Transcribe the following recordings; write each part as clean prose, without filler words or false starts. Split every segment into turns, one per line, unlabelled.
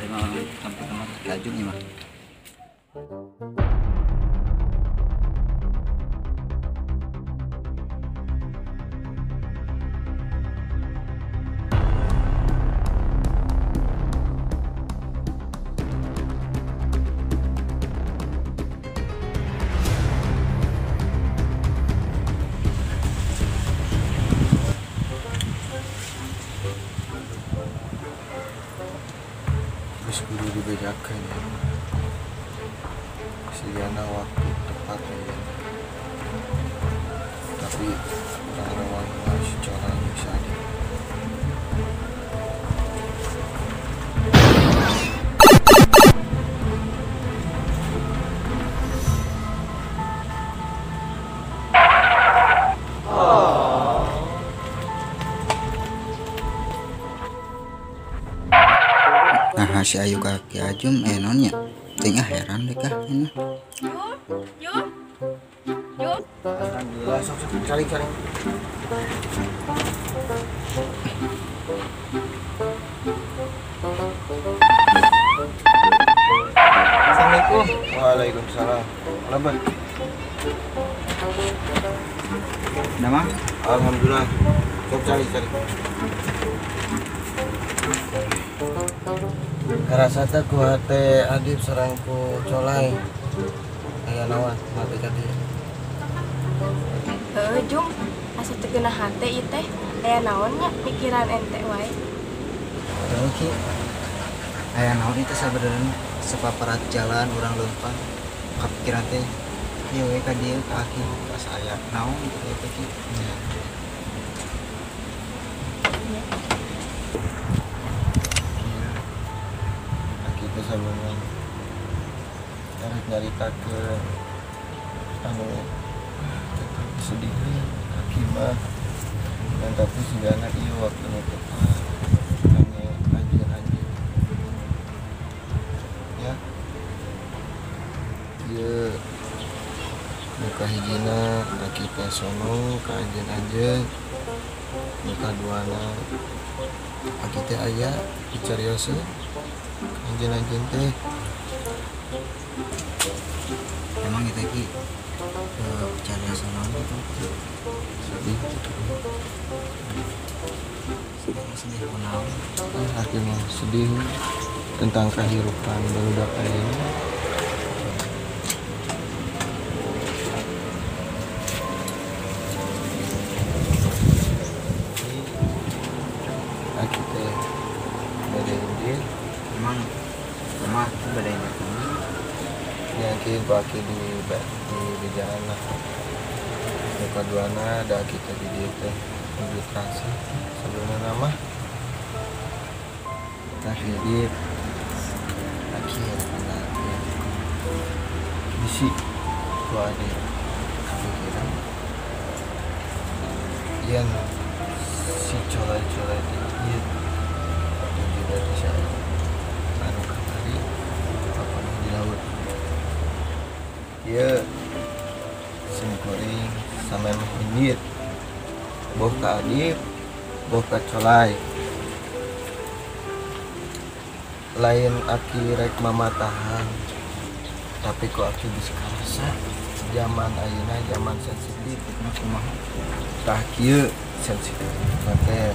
Ari mah sampai kamar Ki Ajum ieu mah.
Geus kudu dibedakeun ya. Sigana waktu tepat ya. Tapi urang rewang mah si Colai jeung si Adip.
Nah, si Ayu ka Ki Ajum naon nya? Teuing ah heran deh kah ini.
Jum. Jum.
Alhamdulillah sok sok cari cari.
Assalamualaikum.
Waalaikumsalam. Lebat.
Nama?
Alhamdulillah. Sok cari cari. Karasa teh ku hate Adip sareng ku Colai. Aya naon mati ka dieu.
Heuh Jum, asa teu geunah hate ieu teh. Aya naon nya pikiran ente wae.
Heuh Ki. Aya naon ieu teh sabenerna sapaparat jalan urang leumpang kapikiran teh ieu we ka dieu ka Aki pas aya naon gitu teh Ki.
Aki teh sabenerna arek nyaritakeun anu sedih Aki mah dan tapi sigana ieu waktu nu tepat kangge anjeun-anjeun ya ieu nu kahijina Aki teh sono ka anjeun-anjeun nu kaduana Aki teh aya dicarioseun anjeun-anjeun teh.
Emang kita Ki carioseun naon gitu?
Sedih gitu.
Sedih kunaon?
Aki mah sedih tentang kehidupan barudak ayeuna. Aki teh bade indit.
Emang mah bade indit kumaha?
Ya Aki ku Aki di jalan lah. Nu kaduana da Aki teh di dieu teh nuju transit sebenarna mah. Tah hidup Aki harapan Aki bisi ku Adip kapikiran yen si Colai-colai teh ieu tujuh dari si Adip anu kamari papanggih di laut. Ieu sim kuring samemeh indit boh ka Adip boh ka Colai. Lain Aki rek mamatahan tapi ku Aki bisa karasa zaman ayeuna zaman sensitif
kumaha?
Tah kieu sensitif teh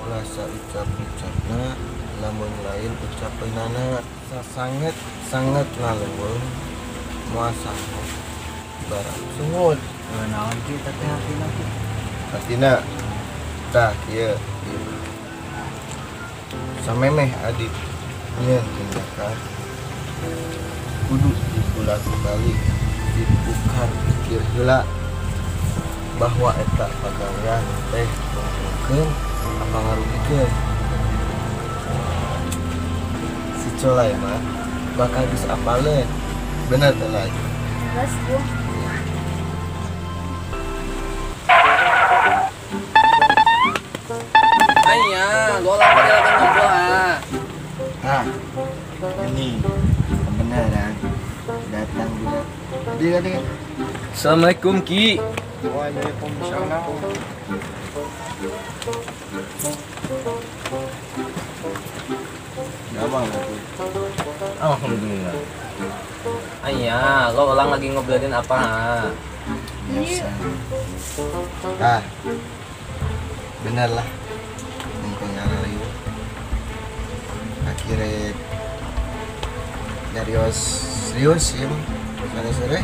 ulah saucap-ucapna lamun lain ucapeunana sasanget sanget laleuweung moal sanggup barang sungut.
Naon Ki teh artina Ki?
Artina tah kieu samemeh Adip nyeun tindakan kudu dibulak-balik ditukar pikir heula bahwa eta pagawean teh nguntungkeun apa ngarugikeun. Si Colai mah bakal geus apaleun bener teh lagi.
Terus Jum.
Aya, gola pada lagi ngobrol ah.
Nah, ini kebenaran datang budak. Tadi.
Assalamualaikum Ki.
Waalaikumsalam. Damang lagi.
Alhamdulillah. Iya, lo orang lagi ngobrolin apa?
Biasa. Ah, bener lah. Ini akhirnya nyarios serius ya bang, sore-sore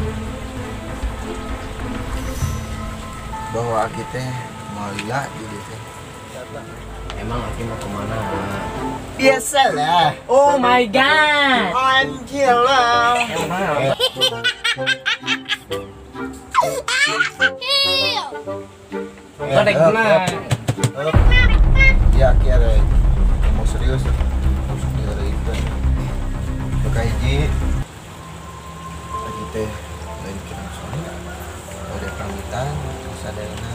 bahwa aki teh mau lila jadi teh.
Emang aki mau kemana?
Biasalah.
Oh my god.
Anjir lah. Ya aki ada mau serius. Buka hiji lagi teh lain kirang sore udah pamitan sadayana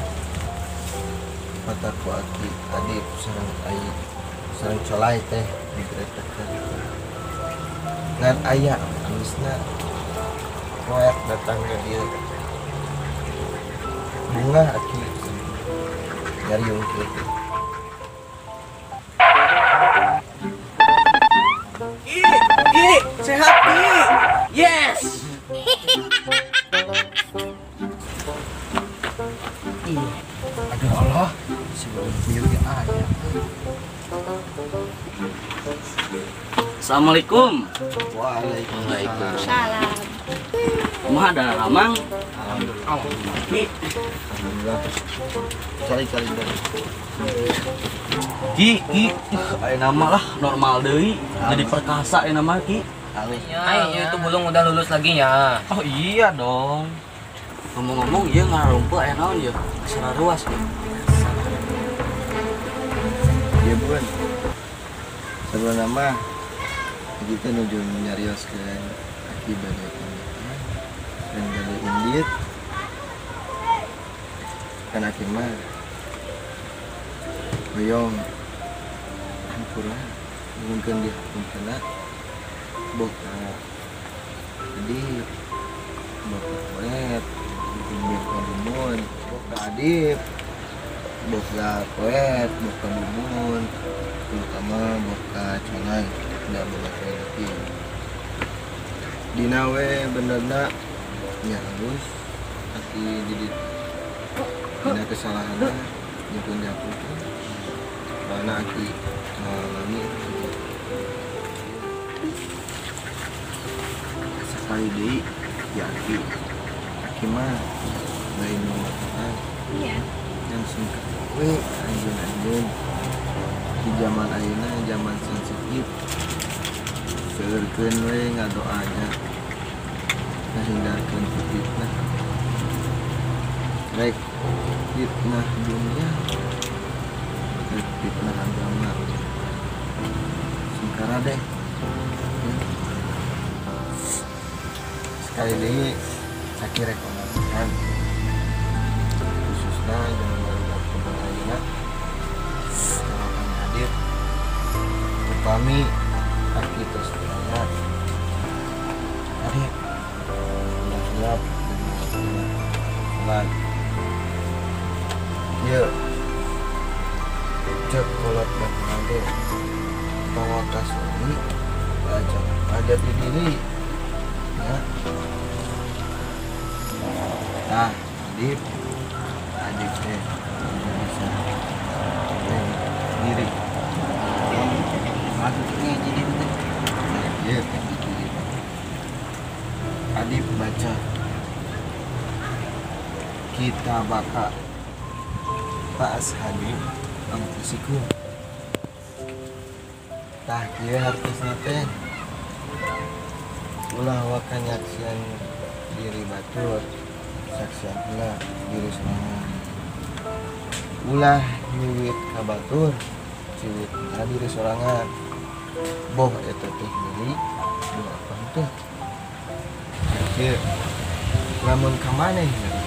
mata ku aki tadi sareng ai sareng colai teh digretekeun ngan aya amisna poek datang ke dieu bunga aki nyariung kieu.
Ki, sehat Ki. Yes.
Aduh Allah, si puyuh ge aya.
Assalamualaikum.
Waalaikumsalam.
Kumaha da Ramang?
Alhamdulillah.
Ki.
Alhamdulillah. Cari-cari dari.
Ki, Ki, aya nama lah normal deui, jadi perkasa aya nama Ki.
Ayo itu belum udah lulus lagi ya.
Oh iya dong. Ngomong-ngomong ieu ngarumpul aya naon ieu? Acara ruas nih.
Iya bukan. Sebelum nama kita nuju nyarioskeun aki bade pamitan dan bade indit. Kan aki mah hoyong hampura mungkin dihapunkeuna boka jadi boka poet boka bumun boka adip boka poet boka bumun terutama boka colai tidak boka lagi dina we benerna nya halus aki jadi dina kesalahanna nyepun dihapunkeun karena aki mengalami sekali deui ya aki aki mah lain mengatakan
iya
yang singkat we anjeun-anjeun di zaman ayeuna zaman sensitif seueurkeun we ngadoanya ngahindarkeun fitnah rek fitnah dunia rek fitnah agama singkara deh ya. Sekali lagi saya rekomendasikan khususnya jangan baru ayeuna kami hadir upami aki terus beraya hadir siap sholat ya cek kolot dan mande tong kasuri baca aja di diri ya. Nah, adip adip deh bisa diri
maksudnya jadi itu
ya diri adip baca kita baka Pak Ashadi anfusikum tah kieu hartosna teh ulah waka nyaksian diri batur saksian heula diri sorangan ulah nyuwit ka batur ciwit ka diri sorangan boh eta teh nyeri boh apa teh kieu lamun ka maneh nyeri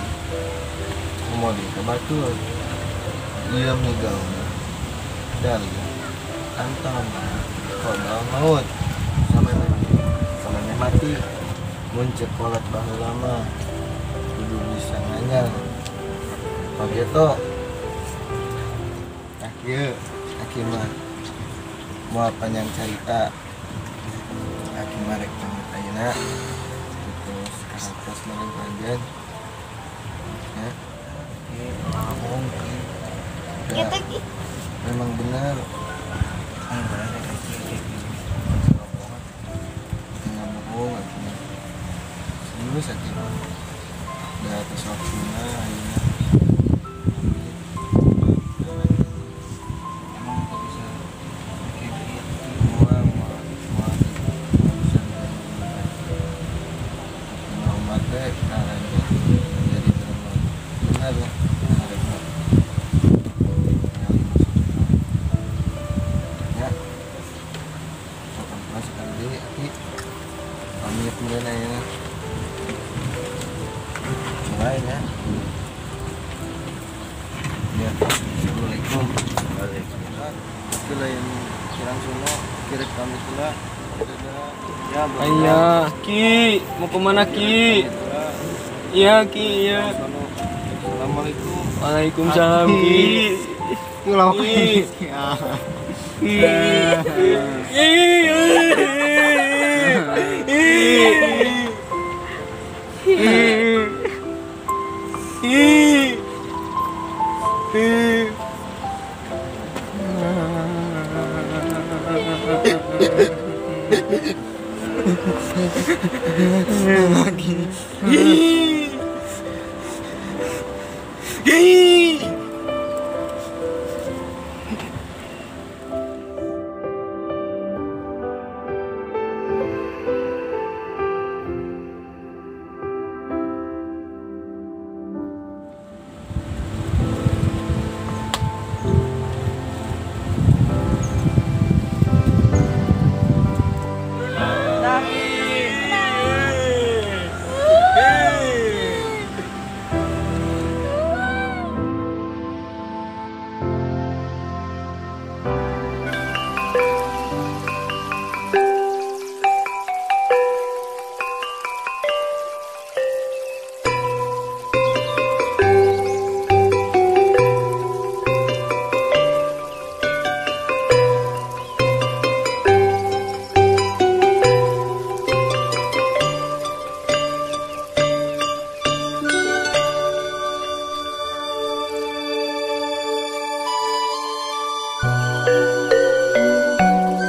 komo deui ka batur ieu migauna dalil antama qadal maut sampai mati mun ceuk kolot baheula mah kudu bisa nganyar pageto nah kieu aki mah moal panjang carita Aki mah rek pamit ayeuna. Terus kahatos maneh panjang. Ya.
Ki ngomong Ki.
Kita Ki.
Memang benar.
Anu benar teh Ki Ki.
Nggak bohong Aki mah. Serius Aki mah. Udah atas waktunya ayeuna.
Emang teu bisa mikir duit Ki.
Moal moal moal bisa umat teh karena jadi benar lah arek mah. Ya. Sok ampun sekali deui Aki. Pamit meureun ayeuna. Mulai ya. Ya, assalamualaikum. Waalaikumsalam. Itu lain kirang sono, kirek pamit heula. Dadah. Ya,
Ayah, Ki, mau kemana Ki? Iya Ki, iya.
Assalamualaikum.
Waalaikumsalam Ki.
Ki ulah
Ki.
Ki.
Ki. Ki. Ki.
Lagi.
Ki. Ki.